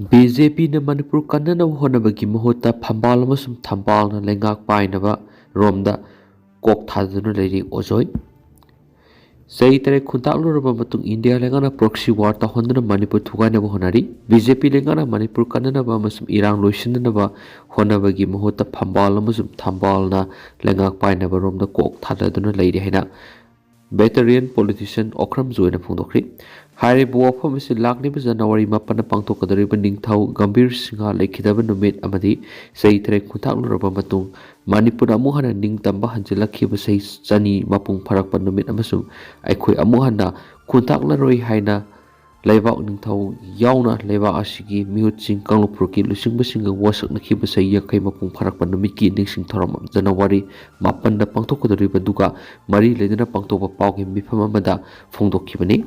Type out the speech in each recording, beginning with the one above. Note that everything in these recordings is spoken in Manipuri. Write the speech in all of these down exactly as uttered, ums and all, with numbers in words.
ꯕꯤ ꯖꯦ ꯄꯤꯅ ꯃꯅꯤꯄꯨꯔ ꯀꯟꯅꯅꯕ ꯍꯣꯠꯅꯕꯒꯤ ꯃꯍꯨꯠꯇ ꯐꯝꯕꯥꯜ ꯑꯃꯁꯨꯡ ꯊꯝꯕꯥꯜꯅ ꯂꯩꯉꯥꯛ ꯄꯥꯏꯅꯕ ꯔꯣꯝꯗ ꯀꯣꯛ ꯊꯥꯗꯨꯅ ꯂꯩꯔꯤ ꯑꯣꯖꯣꯏ꯫ ꯆꯍꯤ ꯇꯔꯦꯠ ꯈꯨꯟꯇꯥꯛꯂꯨꯔꯕ ꯃꯇꯨꯡ ꯏꯟꯗꯤꯌꯥ ꯂꯩꯉꯥꯛꯅ proxy war ꯇꯧꯍꯟꯗꯨꯅ ꯃꯅꯤꯄꯨꯔ ꯊꯨꯒꯥꯏꯅꯕ ꯍꯣꯠꯅꯔꯤ꯫ ꯕꯤ ꯖꯦ ꯄꯤ ꯂꯩꯉꯥꯛꯅ ꯃꯅꯤꯄꯨꯔ ꯀꯟꯅꯅꯕ ꯑꯃꯁꯨꯡ ꯏꯔꯥꯡ ꯂꯣꯏꯁꯤꯟꯅꯅꯕ ꯍꯣꯠꯅꯕꯒꯤ ꯃꯍꯨꯠꯇ ꯐꯝꯕꯥꯜ ꯑꯃꯁꯨꯡ ꯊꯝꯕꯥꯜꯅ ꯂꯩꯉꯥꯛ ꯄꯥꯏꯅꯕ ꯔꯣꯝꯗ ꯀꯣꯛ ꯊꯥꯗꯗꯨꯅ ꯂꯩꯔꯤ ꯍꯥꯏꯅ veteran politician ꯑꯣꯀ꯭ꯔꯝ ꯖꯣꯏꯅ ꯐꯣꯡꯗꯣꯛꯈ꯭ꯔꯤ꯫ ꯍꯥꯏꯔꯤꯕ ꯋꯥꯐꯝ ꯑꯁꯤ ꯂꯥꯛꯂꯤꯕ ꯖꯅꯋꯥꯔꯤ ꯃꯥꯄꯟꯗ ꯄꯥꯡꯊꯣꯛꯀꯗꯧꯔꯤꯕ ꯅꯤꯡꯊꯧ ꯒꯝꯚꯤꯔ ꯁꯤꯡꯍ ꯂꯩꯈꯤꯗꯕ ꯅꯨꯃꯤꯠ ꯑꯃꯗꯤ ꯆꯍꯤ ꯇꯔꯦꯠ ꯈꯨꯟꯇꯥꯛꯂꯨꯔꯕ ꯃꯇꯨꯡ ꯃꯅꯤꯄꯨꯔꯗ ꯑꯃꯨꯛ ꯍꯟꯅ ꯅꯤꯡꯇꯝꯕ ꯍꯟꯖꯤꯜꯂꯛꯈꯤꯕ ꯆꯍꯤ ꯆꯅꯤ ꯃꯄꯨꯡ ꯐꯥꯔꯛꯄ ꯅꯨꯃꯤꯠ ꯑꯃꯁꯨꯡ ꯑꯩꯈꯣꯏ ꯑꯃꯨꯛ ꯍꯟꯅ ꯈꯨꯟꯇꯥꯛꯂꯔꯣꯏ ꯍꯥꯏꯅ ꯂꯩꯕꯥꯛ ꯅꯤꯡꯊꯧ ꯌꯥꯎꯅ ꯂꯩꯕꯥꯛ ꯑꯁꯤꯒꯤ ꯃꯤꯍꯨꯠꯁꯤꯡ ꯀꯥꯡꯂꯨꯞ ꯐꯨꯔꯨꯞꯀꯤ ꯂꯨꯆꯤꯡꯕꯁꯤꯡꯒ ꯋꯥꯁꯛꯅꯈꯤꯕ ꯆꯍꯤ ꯌꯥꯡꯈꯩ ꯃꯄꯨꯡ ꯐꯥꯔꯛꯄ ꯅꯨꯃꯤꯠꯀꯤ ꯅꯤꯡꯁꯤꯡ ꯊꯧꯔꯝ ꯖꯅꯋꯥꯔꯤ ꯃꯥꯄꯟꯗ ꯄꯥꯡꯊꯣꯛꯀꯗꯧꯔꯤꯕꯗꯨꯒ ꯃꯔꯤ ꯂꯩꯅꯅ ꯄꯥꯡꯊꯣꯛꯄ ꯄꯥꯎꯒꯤ ꯃꯤꯐꯝ ꯑꯃꯗ ꯐꯣꯡꯗꯣꯛꯈꯤꯕꯅꯤ꯫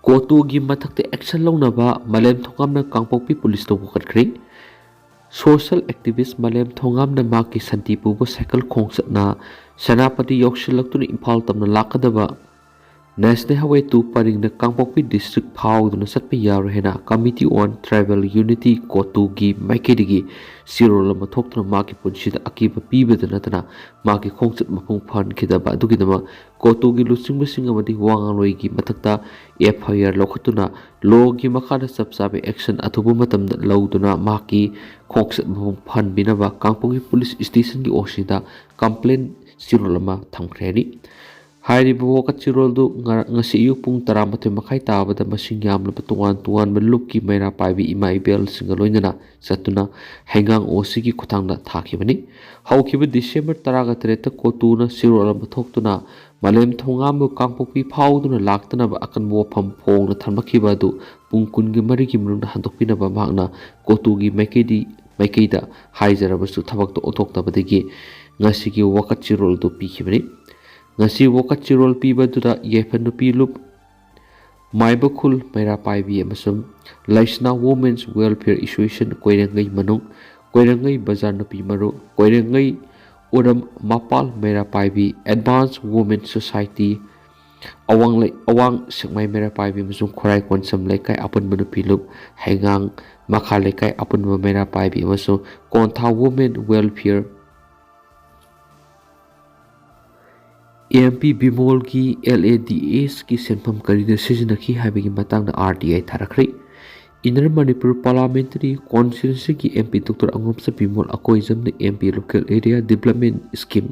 ꯀꯣꯇꯨꯒꯤ ꯃꯊꯛꯇ action ꯂꯧꯅꯕ ꯃꯥꯂꯦꯝ ꯊꯣꯉꯥꯝꯅ ꯀꯥꯡꯄꯣꯛꯄꯤ ꯄꯨꯂꯤꯁꯇ ꯋꯥꯀꯠꯈ꯭ꯔꯦ꯫ Social activist ꯃꯥꯂꯦꯝ ꯊꯣꯉꯥꯝꯅ ꯃꯍꯥꯛꯀꯤ ꯁꯥꯟꯇꯤ ꯄꯨꯕ ꯁꯥꯏꯀꯜ ꯈꯣꯡꯆꯠꯅ ꯁꯦꯅꯥꯄꯇꯤ ꯌꯧꯁꯤꯜꯂꯛꯇꯨꯅ ꯏꯝꯐꯥꯜ ꯇꯝꯅ ꯂꯥꯛꯀꯗꯕ National Highway two ꯄꯔꯤꯡꯅ ꯀꯥꯡꯄꯣꯛꯄꯤ district ꯐꯥꯎꯗꯨꯅ ꯆꯠꯄ ꯌꯥꯔꯣꯏ ꯍꯥꯏꯅ Committee on Tribal Unity ꯀꯣꯇꯨꯒꯤ ꯃꯥꯏꯀꯩꯗꯒꯤ ꯆꯦꯔꯣꯜ ꯑꯃ ꯊꯣꯛꯇꯨꯅ ꯃꯍꯥꯛꯀꯤ ꯄꯨꯟꯁꯤꯗ ꯑꯀꯤꯕ ꯄꯤꯕꯗ ꯅꯠꯇꯅ ꯃꯍꯥꯛꯀꯤ ꯈꯣꯡꯆꯠ ꯃꯄꯨꯡ ꯐꯥꯍꯟꯈꯤꯗꯕ ꯑꯗꯨꯒꯤꯗꯃꯛ ꯀꯣꯇꯨꯒꯤ ꯂꯨꯆꯤꯡꯕꯁꯤꯡ ꯑꯃꯗꯤ ꯋꯥ ꯉꯥꯡꯂꯣꯏꯒꯤ ꯃꯊꯛꯇ F I R ꯂꯧꯈꯠꯇꯨꯅ law ꯒꯤ ꯃꯈꯥꯗ ꯆꯞ ꯆꯥꯕ action ꯑꯊꯨꯕ ꯃꯇꯝꯗ ꯂꯧꯗꯨꯅ ꯃꯍꯥꯛꯀꯤ ꯈꯣꯡꯆꯠ ꯃꯄꯨꯡ ꯐꯥꯍꯟꯕꯤꯅꯕ ꯀꯥꯡꯄꯣꯛꯄꯤ ꯄꯨꯂꯤꯁ station ꯒꯤ O C ꯗ complaint ꯆꯦꯔꯣꯜ ꯑꯃ ꯊꯝꯈ꯭ꯔꯦ ꯍꯥꯏꯔꯤ꯫ ꯍꯥꯏꯔꯤꯕ ꯋꯥꯀꯠ ꯆꯦꯔꯣꯜꯗꯨ ꯉꯔ-, ꯉꯁꯤ ꯑꯌꯨꯛ ꯄꯨꯡ ꯇꯔꯥꯃꯥꯊꯣꯏ ꯃꯈꯥꯏ ꯇꯥꯕꯗ ꯃꯁꯤꯡ ꯌꯥꯝꯂꯕ ꯇꯣꯉꯥꯟ ꯇꯣꯉꯥꯟꯕ ꯂꯨꯞꯀꯤ ꯃꯩꯔꯥ ꯄꯥꯏꯕꯤ ꯏꯃꯥ ꯏꯕꯦꯜꯁꯤꯡꯒ ꯂꯣꯏꯅꯅ ꯆꯠꯇꯨꯅ ꯍꯩꯉꯥꯡ O C ꯒꯤ ꯈꯨꯠꯊꯥꯡꯗ ꯊꯥꯈꯤꯕꯅꯤ꯫ ꯍꯧꯈꯤꯕ December ꯇꯔꯥꯒ ꯇꯔꯦꯠꯇ ꯀꯣꯇꯨꯅ ꯆꯦꯔꯣꯜ ꯑꯃ ꯊꯣꯛꯇꯨꯅ ꯃꯥꯂꯦꯝ ꯊꯣꯉꯥꯝꯕꯨ ꯀꯥꯡꯄꯣꯛꯄꯤ ꯐꯥꯎꯗꯨꯅ ꯂꯥꯛꯇꯅꯕ ꯑꯀꯟꯕ ꯋꯥꯐꯝ ꯐꯣꯡꯅ ꯊꯝꯂꯛꯈꯤꯕ ꯑꯗꯨ ꯄꯨꯡ ꯀꯨꯟꯒ ꯃꯔꯤꯒꯤ ꯃꯅꯨꯡꯗ ꯍꯟꯗꯣꯛꯄꯤꯅꯕ ꯃꯍꯥꯛꯅ ꯀꯣꯇꯨꯒꯤ ꯃꯥꯏꯀꯩꯗꯤ, ꯃꯥꯏꯀꯩꯗ ꯍꯥꯏꯖꯔꯕꯁꯨ ꯊꯕꯛꯇ ꯑꯣꯟꯊꯣꯛꯇꯕꯗꯒꯤ ꯉꯁꯤꯒꯤ ꯋꯥꯀꯠ ꯆꯦꯔꯣꯜꯗꯨ ꯄꯤꯈꯤꯕꯅꯤ꯫ ꯉꯁꯤ ꯋꯥꯀꯠ ꯆꯦꯔꯣꯜ ꯄꯤꯕꯗꯨꯗ ꯌꯥꯏꯐ ꯅꯨꯄꯤ ꯂꯨꯞ ꯃꯥꯏꯕꯈꯨꯜ ꯃꯩꯔꯥ ꯄꯥꯏꯕꯤ ꯑꯃꯁꯨꯡ ꯂꯩꯁꯅꯥ Women's Welfare Association ꯀꯣꯏꯔꯦꯡꯒꯩ ꯃꯅꯨꯡ, ꯀꯣꯏꯔꯦꯡꯒꯩ ꯕꯖꯥꯔ ꯅꯨꯄꯤ ꯃꯔꯨ, ꯀꯣꯏꯔꯦꯡꯒꯩ ꯎꯔꯝ ꯃꯄꯥꯜ ꯃꯩꯔꯥ ꯄꯥꯏꯕꯤ, Advance Women Society, ꯑꯋꯥꯡ ꯂꯩ-, ꯑꯋꯥꯡ ꯁꯦꯛꯃꯥꯏ ꯃꯩꯔꯥ ꯄꯥꯏꯕꯤ ꯑꯃꯁꯨꯡ ꯈꯣꯔꯥꯏ ꯀꯣꯟꯁꯝ ꯂꯩꯀꯥꯏ ꯑꯄꯨꯟꯕ ꯅꯨꯄꯤ ꯂꯨꯞ, ꯍꯩꯉꯥꯡ ꯃꯈꯥ ꯂꯩꯀꯥꯏ ꯑꯄꯨꯟꯕ ꯃꯩꯔꯥ ꯄꯥꯏꯕꯤ ꯑꯃꯁꯨꯡ Kontha Women Welfare, M P ꯕꯤꯃꯣꯜꯒꯤ ꯑꯦꯜ ꯑꯦ ꯗꯤ ꯑꯦꯁꯀꯤ ꯁꯦꯟꯐꯝ ꯀꯔꯤꯗ ꯁꯤꯖꯤꯟꯅꯈꯤ ꯍꯥꯏꯕꯒꯤ ꯃꯇꯥꯡꯗ ꯑꯥꯔ ꯇꯤ ꯑꯥꯏ ꯊꯥꯔꯛꯈ꯭ꯔꯦ꯫ Inner Manipur Parliamentary Constituencyꯒꯤ M P doctor Angomcha Bimol ꯑꯀꯣꯏꯖꯝꯅ M P Local Area Development Scheme,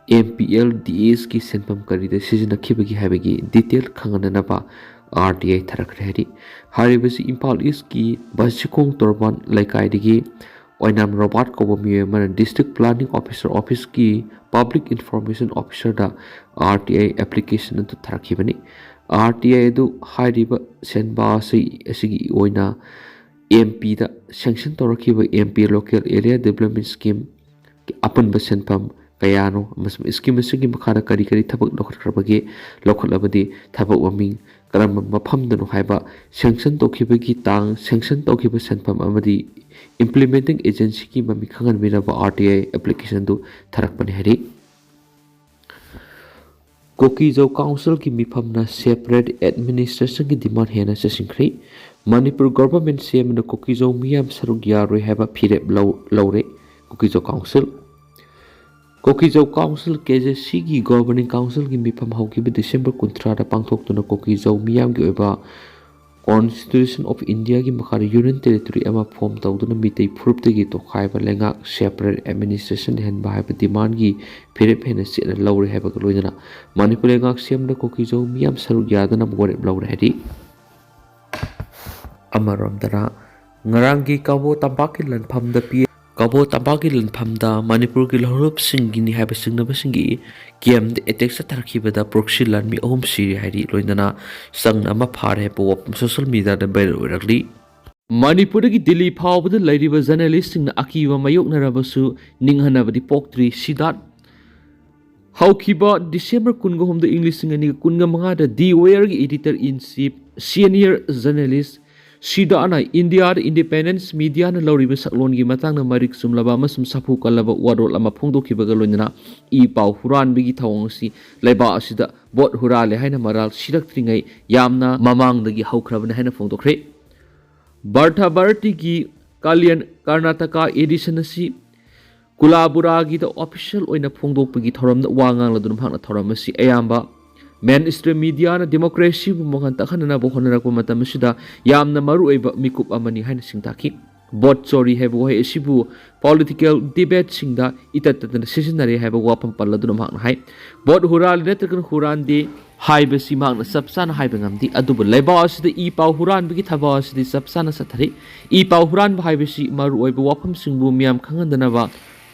M P L D ꯑꯦꯁꯀꯤ ꯁꯦꯟꯐꯝ ꯀꯔꯤꯗ ꯁꯤꯖꯤꯟꯅꯈꯤꯕꯒꯦ ꯍꯥꯏꯕꯒꯤ detail ꯈꯪꯍꯟꯅꯅꯕ ꯑꯥꯔ ꯇꯤ ꯑꯥꯏ ꯊꯥꯔꯛꯈ꯭ꯔꯦ ꯍꯥꯏꯔꯤ꯫ ꯍꯥꯏꯔꯤꯕꯁꯤ ꯏꯝꯐꯥꯜ ꯏꯁꯀꯤ ꯕꯥꯁꯤꯈꯣꯡ ꯇꯣꯔꯕꯥꯟ ꯂꯩꯀꯥꯏꯗꯒꯤ ꯑꯣꯏꯅꯥꯝ ꯔꯣꯕꯥꯔꯠ ꯀꯧꯕ ꯃꯤꯑꯣꯏ ꯑꯃꯅ District Planning Officer Officeꯀꯤ Public Information Officerꯗ ꯑꯥꯔ ꯇꯤ ꯑꯥꯏ application ꯑꯗꯨ ꯊꯥꯔꯛꯈꯤꯕꯅꯤ꯫ ꯑꯥꯔ ꯇꯤ ꯑꯥꯏ ꯑꯗꯨ ꯍꯥꯏꯔꯤꯕ ꯁꯦꯟꯕꯥ ꯑꯁꯤ, ꯑꯁꯤꯒꯤ ꯑꯣꯏꯅ ꯑꯦꯝ ꯄꯤꯗ sanction ꯇꯧꯔꯛꯈꯤꯕ M P Local Area Development Scheme ꯑꯄꯨꯟꯕ ꯁꯦꯟꯐꯝ ꯀꯌꯥꯅꯣ ꯑꯃꯁꯨꯡ scheme ꯑꯁꯤꯒꯤ ꯃꯈꯥꯗ ꯀꯔꯤ ꯀꯔꯤ ꯊꯕꯛ ꯂꯧꯈꯠꯈ꯭ꯔꯕꯒꯦ, ꯂꯧꯈꯠꯂꯕꯗꯤ ꯊꯕꯛ ꯃꯃꯤꯡ ꯀꯔꯝꯕ ꯃꯐꯝꯗꯅꯣ ꯍꯥꯏꯕ, sanction ꯇꯧꯈꯤꯕꯒꯤ ꯇꯥꯡ, sanction ꯇꯧꯈꯤꯕ ꯁꯦꯟꯐꯝ ꯑꯃꯗꯤ implementing agencyꯒꯤ ꯃꯃꯤꯡ ꯈꯪꯍꯟꯕꯤꯅꯕ ꯑꯥꯔ ꯇꯤ ꯑꯥꯏ applicationꯗꯨ ꯊꯥꯔꯛꯄꯅꯤ ꯍꯥꯏꯔꯤ꯫ ꯀꯨꯀꯤꯖꯧ Councilꯒꯤ ꯃꯤꯐꯝꯅ separate administrationꯒꯤ demand ꯍꯦꯟꯅ ꯆꯦꯠꯁꯤꯟꯈ꯭ꯔꯦ꯫ ꯃꯅꯤꯄꯨꯔ government ꯁꯦꯝꯕꯗ ꯀꯨꯀꯤꯖꯧ ꯃꯤꯌꯥꯝ ꯁꯔꯨꯛ ꯌꯥꯔꯣꯏ ꯍꯥꯏꯕ ꯐꯤꯔꯦꯞ ꯂꯧ-, ꯂꯧꯔꯦ ꯀꯨꯀꯤꯖꯧ Council꯫ ꯀꯨꯀꯤꯖꯧ Council, ꯀꯦ ꯖꯦ ꯁꯤꯒꯤ Governing Councilꯒꯤ ꯃꯤꯐꯝ ꯍꯧꯈꯤꯕ December ꯀꯨꯟꯊ꯭ꯔꯥꯗ ꯄꯥꯡꯊꯣꯛꯇꯨꯅ ꯀꯨꯀꯤꯖꯧ ꯃꯤꯌꯥꯝꯒꯤ ꯑꯣꯏꯕ Constitution of Indiaꯒꯤ ꯃꯈꯥꯗ Union Territory ꯑꯃ form ꯇꯧꯗꯨꯅ ꯃꯤꯇꯩ ꯐꯨꯔꯨꯞꯇꯒꯤ ꯇꯣꯈꯥꯏꯕ ꯂꯩꯉꯥꯛ separate administration ꯂꯩꯍꯟꯕ ꯍꯥꯏꯕ demandꯒꯤ ꯐꯤꯔꯦꯞ ꯍꯦꯟꯅ ꯆꯦꯠꯅ ꯂꯧꯔꯦ ꯍꯥꯏꯕꯒ ꯂꯣꯏꯅꯅ ꯃꯅꯤꯄꯨꯔ ꯂꯩꯉꯥꯛ ꯁꯦꯝꯕꯗ ꯀꯨꯀꯤꯖꯧ ꯃꯤꯌꯥꯝ ꯁꯔꯨꯛ ꯌꯥꯗꯅꯕ ꯋꯥꯔꯦꯞ ꯂꯧꯔꯦ ꯍꯥꯏꯔꯤ꯫ ꯑꯃꯔꯣꯝꯗꯅ, ꯉꯔꯥꯡꯒꯤ ꯀꯕꯣ ꯇꯝꯄꯥꯛꯀꯤ ꯂꯥꯟꯐꯝꯗ ꯄꯤ-, ꯀꯕꯣ ꯇꯝꯄꯥꯛꯀꯤ ꯂꯥꯟꯐꯝꯗ ꯃꯅꯤꯄꯨꯔꯒꯤ ꯂꯧꯔꯨꯞꯁꯤꯡꯒꯤꯅꯤ ꯍꯥꯏꯕ ꯆꯤꯡꯅꯕꯁꯤꯡꯒꯤ camp attack ꯆꯠꯊꯔꯛꯈꯤꯕꯗ proxy ꯂꯥꯟꯃꯤ ꯑꯍꯨꯝ ꯁꯤꯔꯦ ꯍꯥꯏꯔꯤ, ꯂꯣꯏꯅꯅ ꯆꯪ ꯑꯃ ꯐꯥꯔꯦ ꯍꯥꯏꯕ ꯋꯥꯐꯝ social mediaꯗ viral ꯑꯣꯏꯔꯛꯂꯤ꯫ ꯃꯅꯤꯄꯨꯔꯗꯒꯤ ꯗꯤꯜꯂꯤ ꯐꯥꯎꯕꯗ ꯂꯩꯔꯤꯕ journalistꯁꯤꯡꯅ ꯑꯀꯤꯕ ꯃꯥꯌꯣꯛꯅꯔꯕꯁꯨ ꯅꯤꯡꯍꯟꯅꯕꯗꯤ ꯄꯣꯛꯇ꯭ꯔꯤ꯫ ꯁꯤꯗꯥꯠ ꯍꯧꯈꯤꯕ December ꯀꯨꯟꯒ ꯍꯨꯝꯗꯣꯏ, ꯏꯪ ꯂꯤꯁꯤꯡ ꯑꯅꯤꯒ ꯀꯨꯟꯒ ꯃꯉꯥꯗ The Wireꯒꯤ editor in chief, senior journalist ꯁꯤꯗꯥꯅ ꯏꯟꯗꯤꯌꯥꯗ ꯏꯟꯗꯤꯄꯦꯟꯗꯦꯟꯁ ꯃꯤꯗꯤꯌꯥꯅ ꯂꯧꯔꯤꯕ ꯁꯛꯂꯣꯟꯒꯤ ꯃꯇꯥꯡꯗ ꯃꯔꯤꯛ ꯆꯨꯝꯂꯕ ꯑꯃꯁꯨꯡ ꯁꯥꯐꯨ ꯀꯜꯂꯕ ꯋꯥꯔꯣꯜ ꯑꯃ ꯐꯣꯡꯗꯣꯛꯈꯤꯕꯒ ꯂꯣꯏꯅꯅ ꯏ ꯄꯥꯎ ꯍꯨꯔꯥꯟꯕꯒꯤ ꯊꯧꯑꯣꯡ ꯑꯁꯤ ꯂꯩꯕꯥꯛ ꯑꯁꯤꯗ ꯚꯣꯠ ꯍꯨꯔꯥꯜꯂꯦ ꯍꯥꯏꯅ ꯃꯔꯥꯜ ꯁꯤꯔꯛꯇ꯭ꯔꯤꯉꯩ ꯌꯥꯝꯅ ꯃꯃꯥꯡꯗꯒꯤ ꯍꯧꯈ꯭ꯔꯕꯅꯤ ꯍꯥꯏꯅ ꯐꯣꯡꯗꯣꯛꯈ꯭ꯔꯦ꯫ ꯕꯥꯔꯊꯥ ꯚꯥꯔꯇꯤꯒꯤ ꯀꯥꯂꯤꯌꯟ ꯀꯔꯅꯥꯇꯀꯥ ꯑꯦꯗꯤꯁꯟ ꯑꯁꯤ ꯀꯨꯂꯥꯕꯨꯔꯥꯒꯤꯗ ꯑꯣꯐꯤꯁꯤꯌꯦꯜ ꯑꯣꯏꯅ ꯐꯣꯡꯗꯣꯛꯄꯒꯤ ꯊꯧꯔꯝꯗ ꯋꯥ ꯉꯥꯡꯂꯗꯨꯅ ꯃꯍꯥꯛꯅ ꯊꯧꯔꯝ ꯑꯁꯤ ꯑꯌꯥꯝꯕ ꯃꯦꯟ ꯁ꯭ꯇ꯭ꯔꯤꯝ ꯃꯤꯗꯤꯌꯥꯅ ꯗꯦꯃꯣꯀ꯭ꯔꯦꯁꯤꯕꯨ ꯃꯉꯥꯟ ꯇꯥꯛꯍꯟꯅꯅꯕ ꯍꯣꯠꯅꯔꯛꯄ ꯃꯇꯝ ꯑꯁꯤꯗ ꯌꯥꯝꯅ ꯃꯔꯨꯑꯣꯏꯕ ꯃꯤꯀꯨꯞ ꯑꯃꯅꯤ ꯍꯥꯏꯅ ꯁꯤꯡꯇꯥꯛꯈꯤ꯫ ꯚꯣꯠ ꯆꯣꯔꯤ ꯍꯥꯏꯕ ꯋꯥꯍꯩ ꯑꯁꯤꯕꯨ ꯄꯣꯂꯤꯇꯤꯀꯦꯜ ꯗꯤꯕꯦꯠꯁꯤꯡꯗ ꯏꯇꯠ ꯇꯠꯇꯅ ꯁꯤꯖꯤꯟꯅꯔꯦ ꯍꯥꯏꯕ ꯋꯥꯐꯝ ꯄꯜꯂꯗꯨꯅ ꯃꯍꯥꯛꯅ ꯍꯥꯏ, ꯚꯣꯠ ꯍꯨꯔꯥꯜꯂꯤ ꯅꯠꯇ꯭ꯔꯒꯅ ꯍꯨꯔꯥꯟꯗꯦ ꯍꯥꯏꯕꯁꯤ ꯃꯍꯥꯛꯅ ꯆꯞ ꯆꯥꯅ ꯍꯥꯏꯕ ꯉꯝꯗꯦ, ꯑꯗꯨꯕꯨ ꯂꯩꯕꯥꯛ ꯑꯁꯤꯗ ꯏ ꯄꯥꯎ ꯍꯨꯔꯥꯟꯕꯒꯤ ꯊꯕꯛ ꯑꯁꯤꯗꯤ ꯆꯞ ꯆꯥꯅ ꯆꯠꯊꯔꯤ꯫ ꯏ ꯄꯥꯎ ꯍꯨꯔꯥꯟꯕ ꯍꯥꯏꯕꯁꯤ ꯃꯔꯨꯑꯣꯏꯕ ꯋꯥꯐꯝꯁꯤꯡꯕꯨ ꯃꯤꯌꯥꯝ ꯈꯪꯍꯟꯗꯅꯕ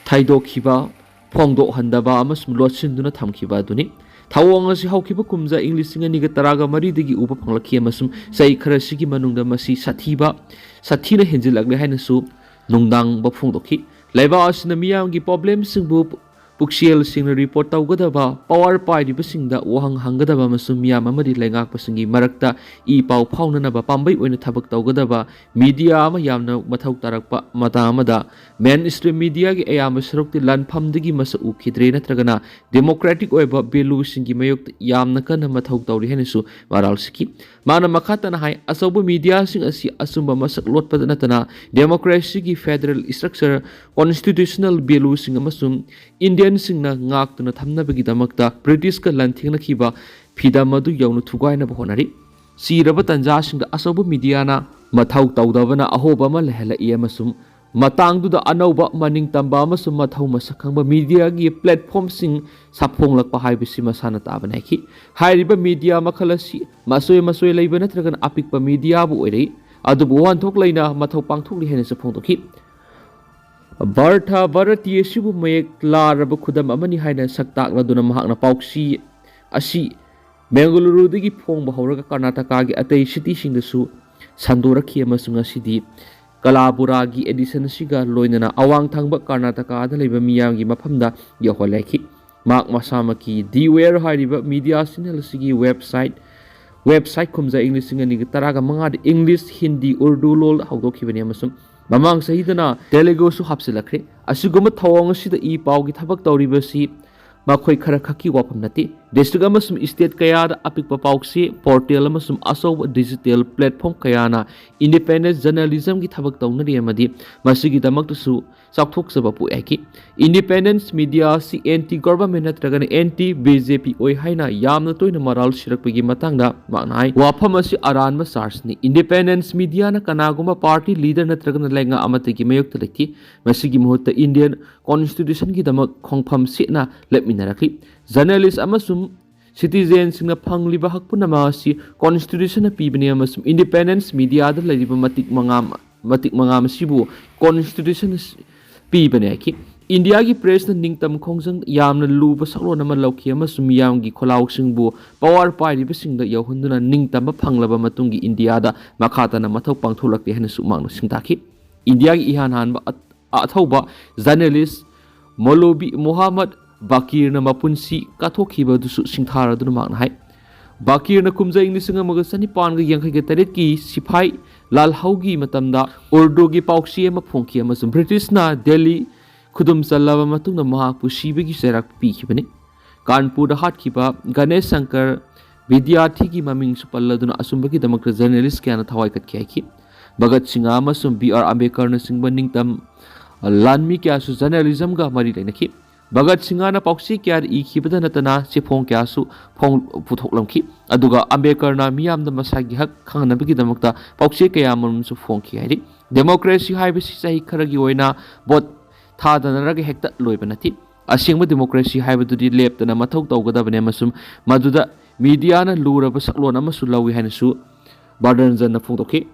ꯊꯩꯗꯣꯛꯈꯤꯕ, ꯐꯣꯡꯗꯣꯛꯍꯟꯗꯕ ꯑꯃꯁꯨꯡ ꯂꯣꯠꯁꯤꯟꯗꯨꯅ ꯊꯝꯈꯤꯕ ꯑꯗꯨꯅꯤ꯫ ꯊꯧꯑꯣꯡ ꯑꯁꯤ ꯍꯧꯈꯤꯕ ꯀꯨꯝꯖꯥ ꯏꯪ ꯂꯤꯁꯤꯡ ꯑꯅꯤꯒ ꯇꯔꯥꯒ ꯃꯔꯤꯗꯒꯤ ꯎꯕ ꯐꯪꯂꯛꯈꯤ ꯑꯃꯁꯨꯡ ꯆꯍꯤ ꯈꯔꯁꯤꯒꯤ ꯃꯅꯨꯡꯗ ꯃꯁꯤ ꯁꯥꯊꯤꯕ, ꯁꯥꯊꯤꯅ ꯍꯦꯟꯖꯤꯜꯂꯛꯂꯦ ꯍꯥꯏꯅꯁꯨ ꯅꯨꯡꯗꯥꯡꯕ ꯐꯣꯡꯗꯣꯛꯈꯤ꯫ ꯂꯩꯕꯥꯛ ꯑꯁꯤꯅ ꯃꯤꯌꯥꯝꯒꯤ ꯄ꯭ꯔꯣꯕ꯭ꯂꯦꯝꯁꯤꯡꯕꯨ ꯄꯨꯛꯆꯦꯜꯁꯤꯡꯅ ꯔꯤꯄꯣꯔꯠ ꯇꯧꯒꯗꯕ, ꯄꯋꯥꯔ ꯄꯥꯏꯔꯤꯕꯁꯤꯡꯗ ꯋꯥꯍꯪ ꯍꯪꯒꯗꯕ ꯑꯃꯁꯨꯡ ꯃꯤꯌꯥꯝ ꯑꯃꯗꯤ ꯂꯩꯉꯥꯛꯄꯁꯤꯡꯒꯤ ꯃꯔꯛꯇ ꯏ ꯄꯥꯎ ꯐꯥꯎꯅꯅꯕ ꯄꯥꯝꯕꯩ ꯑꯣꯏꯅ ꯊꯕꯛ ꯇꯧꯒꯗꯕ ꯃꯤꯗꯤꯌꯥ ꯑꯃ ꯌꯥꯝꯅ ꯃꯊꯧ ꯇꯥꯔꯛꯄ ꯃꯇꯥꯡ ꯑꯃꯗ, ꯃꯦꯟ ꯁ꯭ꯇ꯭ꯔꯤꯝ ꯃꯤꯗꯤꯌꯥꯒꯤ ꯑꯌꯥꯝꯕ ꯁꯔꯨꯛꯇꯤ ꯂꯥꯟꯐꯝꯗꯒꯤ ꯃꯁꯛ ꯎꯈꯤꯗ꯭ꯔꯦ ꯅꯠꯇ꯭ꯔꯒꯅ ꯗꯦꯃꯣꯀ꯭ꯔꯦꯇꯤꯛ ꯑꯣꯏꯕ ꯚꯦꯂꯨꯁꯤꯡꯒꯤ ꯃꯥꯌꯣꯛꯇ ꯌꯥꯝꯅ ꯀꯟꯅ ꯃꯊꯧ ꯇꯧꯔꯤ ꯍꯥꯏꯅꯁꯨ ꯃꯔꯥꯜ ꯁꯤꯈꯤ꯫ ꯃꯥꯅ ꯃꯈꯥ ꯇꯥꯅ ꯍꯥꯏ, ꯑꯆꯧꯕ ꯃꯤꯗꯤꯌꯥꯁꯤꯡ ꯑꯁꯤ ꯑꯆꯨꯝꯕ ꯃꯁꯛ ꯂꯣꯠꯄꯗ ꯅꯠꯇꯅ ꯗꯦꯃꯣꯀ꯭ꯔꯦꯁꯤꯒꯤ ꯐꯦꯗꯔꯦꯜ ꯁ꯭ꯇ꯭ꯔꯛꯆꯔ, ꯀꯣꯟꯁꯇꯤꯇ꯭ꯌꯨꯁꯅꯦꯜ ꯚꯦꯂꯨꯁꯤꯡ ꯑꯃꯁꯨꯡ ꯏꯟꯗꯤꯌꯟꯁꯤꯡꯅ ꯉꯥꯛꯇꯨꯅ ꯊꯝꯅꯕꯒꯤꯗꯃꯛꯇ ꯕ꯭ꯔꯤꯇꯤꯁꯀ ꯂꯥꯟꯊꯦꯡꯅꯈꯤꯕ ꯐꯤꯗꯝ ꯑꯗꯨ ꯌꯧꯅ ꯊꯨꯒꯥꯏꯅꯕ ꯍꯣꯠꯅꯔꯤ꯫ ꯆꯤꯔꯕ ꯇꯥꯟꯖꯥꯁꯤꯡꯗ ꯑꯆꯧꯕ ꯃꯤꯗꯤꯌꯥꯅ ꯃꯊꯧ ꯇꯧꯗꯕꯅ ꯑꯍꯣꯕ ꯑꯃ ꯂꯩꯍꯜꯂꯛꯏ ꯑꯃꯁꯨꯡ ꯃꯇꯥꯡꯗꯨꯗ ꯑꯅꯧꯕ, ꯃꯅꯤꯡ ꯇꯝꯕ ꯑꯃꯁꯨꯡ ꯃꯊꯧ ꯃꯁꯛ ꯈꯪꯕ ꯃꯤꯗꯤꯌꯥꯒꯤ ꯄ꯭ꯂꯦꯠꯐꯣꯝꯁꯤꯡ ꯁꯥꯐꯣꯡꯂꯛꯄ ꯍꯥꯏꯕꯁꯤ ꯃꯁꯥꯅ ꯇꯥꯕꯅꯤ ꯍꯥꯏꯈꯤ꯫ ꯍꯥꯏꯔꯤꯕ ꯃꯤꯗꯤꯌꯥ ꯃꯈꯜ ꯑꯁꯤ ꯃꯆꯣꯏ ꯃꯆꯣꯏ ꯂꯩꯕ ꯅꯠꯇ꯭ꯔꯒꯅ ꯑꯄꯤꯛꯄ ꯃꯤꯗꯤꯌꯥꯕꯨ ꯑꯣꯏꯔꯛꯏ, ꯑꯗꯨꯕꯨ ꯋꯥꯍꯟꯊꯣꯛ ꯂꯩꯅ ꯃꯊꯧ ꯄꯥꯡꯊꯣꯛꯂꯤ ꯍꯥꯏꯅꯁꯨ ꯐꯣꯡꯗꯣꯛꯈꯤ꯫ ꯕꯥꯔꯊꯥ ꯚꯥꯔꯇꯤ ꯑꯁꯤꯕꯨ ꯃꯌꯦꯛ ꯂꯥꯔꯕ ꯈꯨꯗꯝ ꯑꯃꯅꯤ ꯍꯥꯏꯅ ꯁꯛ ꯇꯥꯛꯂꯗꯨꯅ ꯃꯍꯥꯛꯅ ꯄꯥꯎꯁꯤ ꯑꯁꯤ ꯕꯦꯡꯒꯂꯨꯔꯨꯗꯒꯤ ꯐꯣꯡꯕ ꯍꯧꯔꯒ ꯀꯔꯅꯥꯇꯀꯥꯒꯤ ꯑꯇꯩ ꯁꯤꯇꯤꯁꯤꯡꯗꯁꯨ ꯁꯟꯗꯣꯔꯛꯈꯤ ꯑꯃꯁꯨꯡ ꯉꯁꯤꯗꯤ ꯀꯂꯥꯕꯨꯔꯥꯒꯤ ꯑꯦꯗꯤꯁꯟ ꯑꯁꯤꯒ ꯂꯣꯏꯅꯅ ꯑꯋꯥꯡ ꯊꯪꯕ ꯀꯔꯅꯥꯇꯀꯥꯗ ꯂꯩꯕ ꯃꯤꯌꯥꯝꯒꯤ ꯃꯐꯝꯗ ꯌꯧꯍꯜꯂꯛꯈꯤ꯫ ꯃꯍꯥꯛ ꯃꯁꯥꯃꯛꯀꯤ ꯗꯤ ꯋꯦꯌꯔ ꯍꯥꯏꯔꯤꯕ ꯃꯤꯗꯤꯌꯥ ꯆꯦꯅꯦꯜ ꯑꯁꯤꯒꯤ ꯋꯦꯕꯁꯥꯏꯠ ꯋꯦꯕꯁꯥꯏꯠ ꯈꯨꯝꯖꯥ ꯏꯪ ꯂꯤꯁꯤꯡ ꯑꯅꯤꯒ ꯇꯔꯥꯒ ꯃꯉꯥꯗ ꯏꯪꯂꯤꯁ, ꯍꯤꯟꯗꯤ, ꯎꯔꯗꯨ ꯂꯣꯜ ꯍꯧꯗꯣꯛꯈꯤꯕꯅꯤ ꯑꯃꯁꯨꯡ ꯃꯃꯥꯡ ꯆꯍꯤꯗꯅ ꯇꯦꯂꯨꯒꯨꯁꯨ ꯍꯥꯞꯆꯤꯜꯂꯛꯈ꯭ꯔꯦ꯫ ꯑꯁꯤꯒꯨꯝꯕ ꯊꯧꯑꯣꯡ ꯑꯁꯤꯗ ꯏ ꯄꯥꯎꯒꯤ ꯊꯕꯛ ꯇꯧꯔꯤꯕꯁꯤ ꯃꯈꯣꯏ ꯈꯔ ꯈꯛꯀꯤ ꯋꯥꯐꯝ ꯅꯠꯇꯦ꯫ ꯗꯤꯁꯇ꯭ꯔꯤꯛ ꯑꯃꯁꯨꯡ ꯁ꯭ꯇꯦꯠ ꯀꯌꯥꯗ ꯑꯄꯤꯛꯄ ꯄꯥꯎꯆꯦ ꯄꯣꯔꯇꯦꯜ ꯑꯃꯁꯨꯡ ꯑꯆꯧꯕ ꯗꯤꯖꯤꯇꯦꯜ ꯄ꯭ꯂꯦꯠꯐꯣꯝ ꯀꯌꯥꯅ ꯏꯟꯗꯤꯄꯦꯟꯗꯦꯟꯁ ꯖꯔꯅꯦꯂꯤꯖꯝꯒꯤ ꯊꯕꯛ ꯇꯧꯅꯔꯤ ꯑꯃꯗꯤ ꯃꯁꯤꯒꯤꯗꯃꯛꯇꯁꯨ ꯆꯥꯎꯊꯣꯛꯆꯕ ꯄꯣꯛꯏ ꯍꯥꯏꯈꯤ꯫ ꯏꯟꯗꯤꯄꯦꯟꯗꯦꯟꯁ ꯃꯤꯗꯤꯌꯥ ꯑꯁꯤ ꯑꯦꯟꯇꯤ ꯒꯣꯚꯔꯟꯃꯦꯟ ꯅꯠꯇ꯭ꯔꯒꯅ ꯑꯦꯟꯇꯤ ꯕꯤ ꯖꯦ ꯄꯤ ꯑꯣꯏ ꯍꯥꯏꯅ ꯌꯥꯝꯅ ꯇꯣꯏꯅ ꯃꯔꯥꯜ ꯁꯤꯔꯛꯄꯒꯤ ꯃꯇꯥꯡꯗ ꯃꯍꯥꯛꯅ ꯍꯥꯏ, ꯋꯥꯐꯝ ꯑꯁꯤ ꯑꯔꯥꯟꯕ ꯆꯥꯔꯖꯅꯤ꯫ ꯏꯟꯗꯤꯄꯦꯟꯗꯦꯟꯁ ꯃꯤꯗꯤꯌꯥꯅ ꯀꯅꯥꯒꯨꯝꯕ ꯄꯥꯔꯇꯤ ꯂꯤꯗꯔ ꯅꯠꯇ꯭ꯔꯒꯅ ꯂꯩꯉꯥꯛ ꯑꯃꯠꯇꯒꯤ ꯃꯥꯌꯣꯛꯇ ꯂꯩꯇꯦ꯫ ꯃꯁꯤꯒꯤ ꯃꯍꯨꯠꯇ ꯏꯟꯗꯤꯌꯟ ꯀꯣꯟꯁꯇꯤꯇ꯭ꯌꯨꯁꯟꯒꯤꯗꯃꯛ ꯈꯣꯡꯐꯝ ꯁꯦꯠꯅ ꯂꯦꯞꯃꯤꯟꯅꯔꯛꯂꯤ꯫ ꯖꯔꯅꯦꯂꯤꯁ ꯑꯃꯁꯨꯡ ꯁꯤꯇꯤꯖꯦꯟꯁꯤꯡꯅ ꯐꯪꯂꯤꯕ ꯍꯛ ꯄꯨꯝꯅꯃꯛ ꯑꯁꯤ ꯀꯣꯟꯁꯇꯤꯇ꯭ꯌꯨꯁꯟꯅ ꯄꯤꯕꯅꯤ ꯑꯃꯁꯨꯡ ꯏꯟꯗꯤꯄꯦꯟꯗꯦꯟꯁ ꯃꯤꯗꯤꯌꯥꯗ ꯂꯩꯔꯤꯕ ꯃꯇꯤꯛ ꯃꯉꯥ, ꯃꯇꯤꯛ ꯃꯉꯥ ꯑꯁꯤꯕꯨ ꯀꯣꯟꯁꯇꯤꯇ꯭ꯌꯨꯁꯟꯅ ꯄꯤꯕꯅꯤ ꯍꯥꯏꯈꯤ꯫ ꯏꯟꯗꯤꯌꯥꯒꯤ ꯄ꯭ꯔꯦꯁꯅ ꯅꯤꯡꯇꯝ ꯈꯣꯡꯖꯪ ꯌꯥꯝꯅ ꯂꯨꯕ ꯁꯛꯂꯣꯟ ꯑꯃ ꯂꯧꯈꯤ ꯑꯃꯁꯨꯡ ꯃꯤꯌꯥꯝꯒꯤ ꯈꯣꯜꯂꯥꯎꯁꯤꯡꯕꯨ ꯄꯋꯥꯔ ꯄꯥꯏꯔꯤꯕꯁꯤꯡꯗ ꯌꯧꯍꯟꯗꯨꯅ ꯅꯤꯡꯇꯝꯕ ꯐꯪꯂꯕ ꯃꯇꯨꯡꯒꯤ ꯏꯟꯗꯤꯌꯥꯗ ꯃꯈꯥ ꯇꯥꯅ ꯃꯊꯧ ꯄꯥꯡꯊꯣꯛꯂꯛꯇꯦ ꯍꯥꯏꯅꯁꯨ ꯃꯍꯥꯛꯅ ꯁꯤꯡꯇꯥꯛꯈꯤ꯫ ꯏꯟꯗꯤꯌꯥꯒꯤ ꯏꯍꯥꯟ ꯍꯥꯟꯕ ꯑ-, ꯑꯊꯧꯕ ꯖꯔꯅꯦꯂꯤꯁ ꯃꯧꯂꯣꯕꯤ ꯃꯨꯍꯝꯃꯗ ꯕꯀꯤꯔꯅ ꯃꯄꯨꯟꯁꯤ ꯀꯠꯊꯣꯛꯈꯤꯕ ꯑꯗꯨꯁꯨ ꯁꯤꯡꯊꯥꯔꯗꯨꯅ ꯃꯍꯥꯛꯅ ꯍꯥꯏ꯫ ꯕꯀꯤꯔꯅ ꯀꯨꯝꯖꯥ ꯏꯪ ꯂꯤꯁꯤꯡ ꯑꯃꯒ ꯆꯅꯤꯄꯥꯟꯒ ꯌꯥꯡꯈꯩꯒ ꯇꯔꯦꯠꯀꯤ ꯁꯤꯐꯥꯏ ꯂꯥꯜꯍꯧꯒꯤ ꯃꯇꯝꯗ ꯎꯔꯗꯨꯒꯤ ꯄꯥꯎꯆꯦ ꯑꯃ ꯐꯣꯡꯈꯤ ꯑꯃꯁꯨꯡ ꯕ꯭ꯔꯤꯇꯤꯁꯅ ꯗꯦꯜꯂꯤ ꯈꯨꯗꯨꯝ ꯆꯜꯂꯕ ꯃꯇꯨꯡꯗ ꯃꯍꯥꯛꯄꯨ ꯁꯤꯕꯒꯤ ꯆꯩꯔꯥꯛ ꯄꯤꯈꯤꯕꯅꯤ꯫ ꯀꯥꯟꯄꯨꯔꯗ ꯍꯥꯠꯈꯤꯕ ꯒꯅꯦꯁ ꯁꯪꯀꯔ ꯕꯤꯗ꯭ꯌꯥꯊꯤꯒꯤ ꯃꯃꯤꯡꯁꯨ ꯄꯜꯂꯗꯨꯅ ꯑꯆꯨꯝꯕꯒꯤꯗꯃꯛꯇ ꯖꯔꯅꯦꯂꯤꯁ ꯀꯌꯥꯅ ꯊꯋꯥꯏ ꯀꯠꯈꯤ ꯍꯥꯏꯈꯤ꯫ ꯚꯒꯠ ꯁꯤꯡꯍ ꯑꯃꯁꯨꯡ ꯕꯤ ꯑꯥꯔ ꯑꯝꯕꯦꯗꯀꯔꯅꯆꯤꯡꯕ ꯅꯤꯡꯇꯝ ꯂꯥꯟꯃꯤ ꯀꯌꯥꯁꯨ ꯖꯔꯅꯦꯂꯤꯖꯝꯒ ꯃꯔꯤ ꯂꯩꯅꯈꯤ꯫ ꯚꯒꯠ ꯁꯤꯡꯍꯅ ꯄꯥꯎꯆꯦ ꯀꯌꯥꯗ ꯏꯈꯤꯕꯗ ꯅꯠꯇꯅ ꯆꯦꯐꯣꯡ ꯀꯌꯥꯁꯨ ꯐꯣꯡ-, ꯄꯨꯊꯣꯛꯂꯝꯈꯤ꯫ ꯑꯗꯨꯒ ꯑꯝꯕꯦꯗꯀꯔꯅ ꯃꯤꯌꯥꯝꯗ ꯃꯁꯥꯒꯤ ꯍꯛ ꯈꯪꯅꯕꯒꯤꯗꯃꯛꯇ ꯄꯥꯎꯆꯦ ꯀꯌꯥ ꯑꯃꯔꯣꯝꯁꯨ ꯐꯣꯡꯈꯤ ꯍꯥꯏꯔꯤ꯫ ꯗꯦꯃꯣꯀ꯭ꯔꯦꯁꯤ ꯍꯥꯏꯕꯁꯤ ꯆꯍꯤ ꯈꯔꯒꯤ ꯑꯣꯏꯅ ꯚꯣꯠ ꯊꯥꯗꯅꯔꯒ ꯍꯦꯛꯇ ꯂꯣꯏꯕ ꯅꯠꯇꯦ꯫ ꯑꯁꯦꯡꯕ ꯗꯦꯃꯣꯀ꯭ꯔꯦꯁꯤ ꯍꯥꯏꯕꯗꯨꯗꯤ ꯂꯦꯞꯇꯅ ꯃꯊꯧ ꯇꯧꯒꯗꯕꯅꯤ ꯑꯃꯁꯨꯡ ꯃꯗꯨꯗ ꯃꯤꯗꯤꯌꯥꯅ ꯂꯨꯔꯕ ꯁꯛꯂꯣꯟ ꯑꯃꯁꯨ ꯂꯧꯏ ꯍꯥꯏꯅꯁꯨ ꯕꯥꯗꯔꯟꯖꯟꯅ ꯐꯣꯡꯗꯣꯛꯈꯤ꯫